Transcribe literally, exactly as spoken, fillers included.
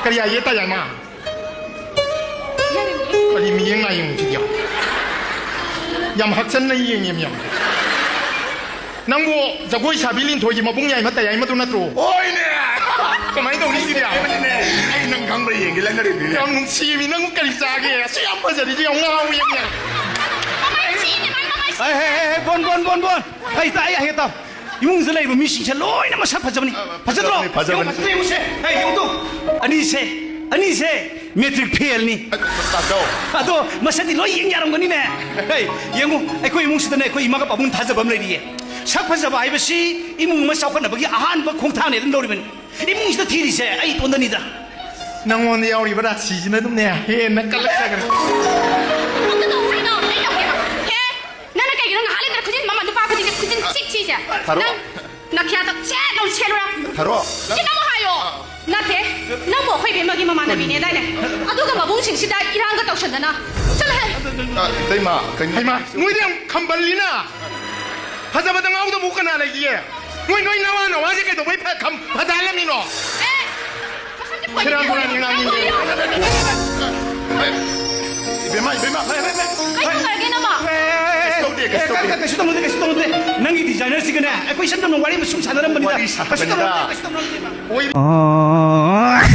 ꯀꯔꯤ ꯍꯥꯏꯒꯦ ꯇꯥꯏ ꯍꯥꯏꯃ? ꯀꯔꯤ ꯃꯤꯠꯌꯦꯡ ꯂꯥꯏꯌꯦꯡꯁꯤꯗꯤ ꯌꯥꯝ, ꯌꯥꯝ ꯍꯛꯆꯟꯅ ꯌꯦꯡꯉꯦ ꯃꯌꯥꯝ꯫ ꯅꯪꯕꯨ ꯖꯒꯣꯏ ꯁꯥꯕꯤ ꯂꯤꯟꯊꯣꯏꯒꯤ ꯃꯕꯨꯡ ꯌꯥꯏꯃ ꯇꯌꯥꯏꯃꯗꯨ ꯅꯠꯇ꯭ꯔꯣ? ꯍꯣꯏꯅꯦ! ꯀꯃꯥꯏꯅ ꯇꯧꯅꯤ ꯁꯤꯗꯤ? ꯑꯩ ꯅꯪ ꯈꯪꯕ꯭ꯔꯥ ꯌꯦꯡꯒꯦ ꯂꯪꯅꯔꯤꯕꯅꯤꯅꯦ꯫ ꯌꯥꯝ ꯅꯨꯡꯁꯤꯃꯤ꯫ ꯅꯪ ꯀꯔꯤ ꯆꯥꯒꯦ? ꯑꯁꯨꯛ ꯌꯥꯝ ꯐꯖꯔꯤꯁꯦ ꯌꯥꯝ ꯉꯥꯎꯋꯦ ꯌꯥꯝ꯫ ꯍꯦ, ꯍꯦ, ꯍꯦ, ꯍꯦ, ꯕꯣꯟ, ꯕꯣꯟ, ꯕꯣꯟ, ꯕꯣꯟ! ꯑꯩ ꯇꯥ-, ꯑꯩ ꯍꯦꯛ ꯇꯥꯎ꯫ ꯏꯃꯨꯡꯁꯤꯗ ꯂꯩꯕ ꯃꯤꯁꯤꯡꯁꯦ ꯂꯣꯏꯅ ꯃꯁꯛ ꯐꯖꯕꯅꯤ꯫ ꯐꯖꯗ꯭ꯔꯣ? ꯐꯖꯕꯅꯤ, ꯐꯖꯕꯅꯤ꯫ ꯌꯦꯡꯉꯨ, ꯌꯦꯡꯉꯨꯁꯦ꯫ ꯍꯦ, ꯌꯦꯡꯉꯨ ꯇꯨ꯫ ꯑꯅꯤꯁꯦ, ꯑꯅꯤꯁꯦ ꯃꯦꯇ꯭ꯔꯤꯛ ꯐꯦꯜꯅꯤ꯫ ꯇꯥꯗꯧ꯫ ꯑꯗꯣ ꯃꯁꯛꯇꯤ ꯂꯣꯏ ꯌꯦꯡ ꯌꯥꯔꯝꯒꯅꯤꯅꯦ꯫ ꯍꯦ, ꯌꯦꯡꯉꯨ, ꯑꯩꯈꯣꯏ ꯏꯃꯨꯡꯁꯤꯗꯅꯦ ꯑꯩꯈꯣꯏ ꯏꯃꯥꯒ ꯄꯥꯕꯨꯡ ꯊꯥꯖꯕ ꯑꯃ ꯂꯩꯔꯤꯌꯦ꯫ ꯁꯛ ꯐꯖꯕ ꯍꯥꯏꯕꯁꯤ ꯏꯃꯨꯡ ꯑꯃ ꯆꯥꯎꯈꯠꯅꯕꯒꯤ ꯑꯍꯥꯟꯕ ꯈꯣꯡꯊꯥꯡꯅꯦ ꯑꯗꯨꯝ ꯂꯧꯔꯤꯕꯅꯤ꯫ ꯏꯃꯨꯡꯁꯤꯗ ꯊꯤꯔꯤꯁꯦ ꯑꯩ ꯏꯇꯣꯟꯗꯅꯤꯗ꯫ ꯅꯪꯉꯣꯟꯗ ꯌꯥꯎꯔꯤꯕ ꯔꯥꯁꯤꯁꯤꯅ ꯑꯗꯨꯝꯅꯦ ꯍꯦꯟꯅ ꯀꯜꯂꯛꯆꯈ꯭ꯔꯦ꯫ ꯑꯝꯇ ꯇꯧ ꯀꯩꯅꯣ? ꯑꯩ ꯇꯧꯒꯦꯕ꯫ ꯍꯦ, ꯅꯪꯅ ꯀꯩꯒꯤꯅꯣ ꯉꯥꯏꯍꯥꯛ ꯂꯩꯇꯅ ꯈꯨꯖꯤꯟ ꯃꯃꯜ ꯅꯨꯄꯥ ꯈꯨꯖꯤꯟꯁꯦ ꯈꯨꯖꯤꯟ ꯁꯤꯛ ꯁꯤꯁꯦ? ꯊꯥꯔꯣ꯫ ꯅꯪ ꯅꯈꯌꯥꯗ ꯁꯦꯠ ꯂꯥꯎ ꯁꯦꯠꯂꯨꯔꯥ? ꯊꯥꯔꯣ꯫ ꯁꯤ ꯅꯪ ꯍꯥꯏꯌꯣ꯫ ꯅꯠꯇꯦ, ꯅꯪꯕꯨ ꯑꯩꯈꯣꯏ ꯏꯕꯦꯝꯃꯒꯤ ꯃꯃꯥꯟꯅꯕꯤꯅꯦꯗꯥꯏꯅꯦ? ꯑꯗꯨꯒ ꯃꯕꯨꯡꯁꯤꯡꯁꯤꯗ ꯏꯔꯥꯡꯒ ꯇꯧꯁꯟꯗꯅ꯫ ꯆꯠꯂꯣꯍꯦ꯫ ꯑ, ꯏꯇꯩꯃ, ꯀꯩꯅꯣ? ꯍꯩꯃꯥ, ꯅꯣꯏꯗꯤ ꯌꯥꯝ ꯈꯝꯕꯜꯂꯤꯅ꯫ ꯐꯖꯕꯗ ꯉꯥꯎꯗꯕꯨ ꯀꯅꯥ ꯂꯩꯒꯦ? ꯅꯣꯏ, ꯅꯣꯏ ꯅꯋꯥ ꯅꯋꯥꯁꯦ ꯀꯩꯗꯧꯕꯩ ꯐ-, ꯈꯝ-, ꯐꯖꯍꯜꯂꯝꯃꯤꯅꯣ? ꯑꯦ, ꯃꯁꯛꯁꯦ ꯁꯦꯔꯥꯟ ꯇꯨꯔꯥꯟ ꯉꯥꯡꯉꯤꯅꯦ꯫ ꯀꯩꯅꯣ? ꯏꯕꯦꯝꯃ, ꯏꯕꯦꯝꯃ, ꯐꯔꯦ, ꯐꯔꯦ, ꯐꯔꯦ꯫ ꯀꯩ ꯇꯧꯔꯒꯦ ꯅꯃ? ꯀꯩꯁꯨ ꯇꯧꯗꯦ, ꯀꯩꯁꯨ ꯑꯦ, ꯇꯧꯗꯦ꯫ ꯀꯩꯁꯨ ꯇꯧꯅꯨꯗꯦ, ꯀꯩꯁꯨ ꯇꯧꯅꯨꯗꯦ꯫ ꯅꯪꯒꯤ ꯗꯤꯖꯥꯏꯅꯔꯁꯤꯒꯅꯦ ꯑꯩꯈꯣꯏ ꯏꯆꯝ ꯆꯝꯅ ꯋꯥꯔꯤ ꯑꯃ ꯁꯨꯝ ꯁꯥꯟꯅꯔꯝꯕꯅꯤꯗ꯫ ꯋꯥꯔꯤ ꯀꯩꯁꯨ ꯇꯧꯅꯨꯗꯦ, ꯁꯥꯟꯅꯕꯅꯤꯗ꯫ ꯀꯩꯁꯨ ꯇꯧꯅꯨꯗꯦꯕ꯫ ꯑꯣꯏ꯫